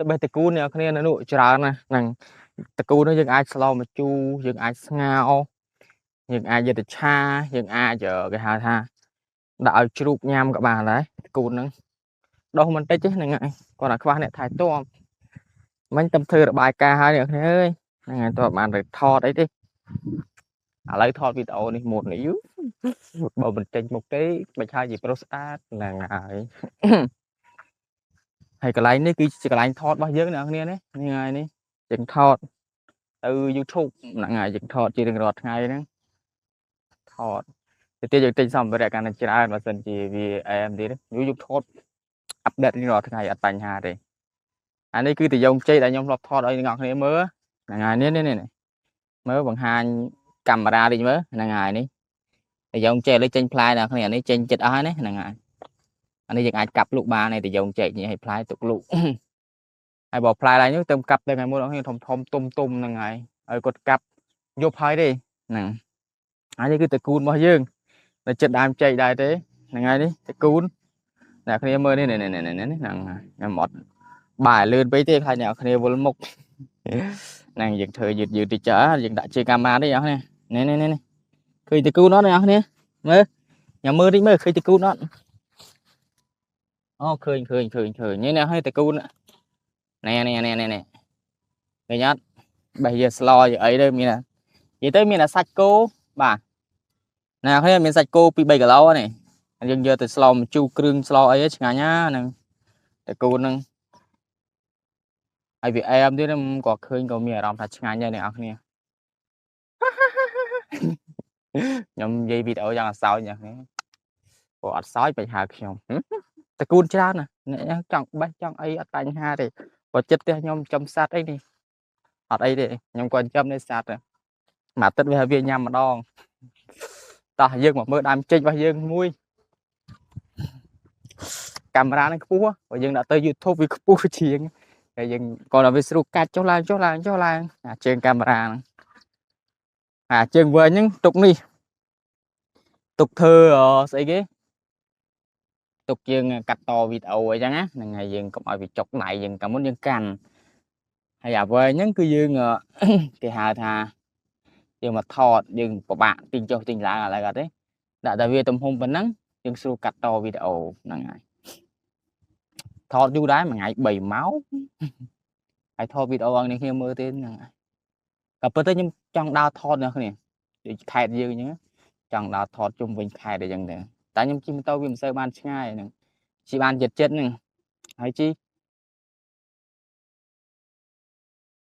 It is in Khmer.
ទៅបេះតកូនអ្នកគ្នានៅនោះច្រើនណាស់ហ្នឹងតកូននោះយើងអាចស្លម្ជូរយើងអាចស្ងោរយើងអាចយកទៅឆាយើងអាចគេហៅថាដាក់ឲ្យជ្រូកញ៉ាំក៏បានដែរតកូនហ្នឹងដោះមិនតិចទេហ្នឹងហើយគាត់តែខ្វះអ្នកថែទាំមិញតំធ្វើរបាយការណ៍ហើយអ្នកគ្នាអើយហ្នឹងហើយតើបានទៅថតអីទេឥឡូវថតវីដេអូនេះមុននេះយូបើមិនចេញមុខទេមិនឆាយជាប្រុសស្អាតហ្នឹងហើយហើយកន្លែងនេះគឺជាកន្លែងថតរបស់យើងអ្នកគ្នានេះហ្នឹងហើយនេះយើងថតទៅ YouTube ហ្នឹងហើយយើងថតជារៀងរាល់ថ្ងៃហ្នឹងថតទៅទៀតយើងទិញសម្ភារៈកាន់តែច្រើនបើសិនជាវាអែមទៀតយូរយើងថតអាប់ដេតរៀងរាល់ថ្ងៃអត់បញ្ហាទេអានេះគឺតយងជ័យដែលខ្ញុំធ្លាប់ថតឲ្យអ្នកគ្នាមើលហ្នឹងហើយនេះនេះនេះមើលបង្ហាញកាមេរ៉ាតិចមើលហ្នឹងហើយនេះតយងជ័យលើចេញផ្លែអ្នកគ្នានេះចេញចិត្តអស់ហើយនេះហ្នឹងហើយអានេះយើងអាចកាប់លក់បានឯតយងជែកនេះឲ្យផ្លែទុកលក់ហើយបើផ្លែឡើងនេះទៅកាប់ទៅថ្ងៃមុនអ្នកគ្នាធំធំទុំទុំហ្នឹងហើយឲ្យគាត់កាប់យប់ហើយទេហ្នឹងហើយនេះគឺតកូនរបស់យើងនៅចិត្តដើមចេកដែរទេហ្នឹងហើយនេះតកូនអ្នកគ្នាមើលនេះនេះនេះនេះហ្នឹងខ្ញុំអត់បាយលឿនពេកទេខ្លាចអ្នកគ្នាវល់មុខហ្នឹងយើងធ្វើយឺតយឺតតិចចាយើងដាក់ជាកាមេរ៉ានេះអ្នកគ្នានេះនេះនេះឃើញតកូនអត់អ្នកគ្នាមើលញ៉ាំមើលតិចមើលឃើញតកូនអត់អូឃើញឃើញឃើញឃើញនេះអ្នកឲ្យតកូននេះនេះនេះនេះឃើញអត់បេះយកស្លយកអីទៅមាននិយាយទៅមានតែសាច់គោបាទណាគ្នាមានសាច់គោ2 3គីឡូនេះយើងយកទៅស្លម្ជូរគ្រឿងស្លអីឆ្ងាញ់ណាហ្នឹងតកូនហ្នឹងហើយវាអែមទៀតក៏ឃើញក៏មានអារម្មណ៍ថាឆ្ងាញ់ដែរអ្នកនរគ្នាខ្ញុំនិយាយវីដេអូយ៉ាងអសោចអ្នកគ្នាព្រោះអត់សោចបញ្ហាខ្ញុំតកូនច្រើនណាអ្នកចង់បេះចង់អីអត់បញ្ហាទេបើចិត្តផ្ទះខ្ញុំចំសัตว์អីនេះអត់អីទេខ្ញុំក៏ចិញ្ចឹមនៅសัตว์មួយអាទិត្យវាញ៉ាំម្ដងតោះយើងមកមើលដើមចេករបស់យើងមួយកាមេរ៉ានឹងខ្ពស់បើយើងដាក់ទៅ YouTube វាខ្ពស់ជាងហើយយើងគាត់ឲ្យវាស្រួលកាច់ចុះឡើងចុះឡើងចុះឡើងអាជើងកាមេរ៉ាហ្នឹងអាជើងវែងហ្នឹងទុកនេះទុកធ្វើស្អីគេទុកយើងកាត់តវីដេអូអីចឹងណាហ្នឹងហើយយើងកុំឲ្យវាចុកដៃយើងកាលមុនយើងកាន់ហើយអាវែងហ្នឹងគឺយើងគេហៅថាយើងមកថតយើងពិបាកទិញចុះទិញឡើងឥឡូវអត់ទេដាក់តែវាទំហំប៉ុណ្ណឹងយើងស្រួលកាត់តវីដេអូហ្នឹងហើយថតយូរដែរមួយថ្ងៃ3ម៉ោងហើយថតវីដេអូឲ្យអ្នកគ្នាមើលទេហ្នឹងហើយក៏ប៉ុន្តែខ្ញុំចង់ដើរថតអ្នកគ្នាដូចខេត្តយើងអញ្ចឹងចង់ដើរថតជុំវិញខេត្តអីចឹងទៅតែខ្ញុំជិះម៉ូតូវាមិនសូវបានឆ្ងាយហ្នឹងជិះបានចិត្តចិត្តហ្នឹងហើយជិះ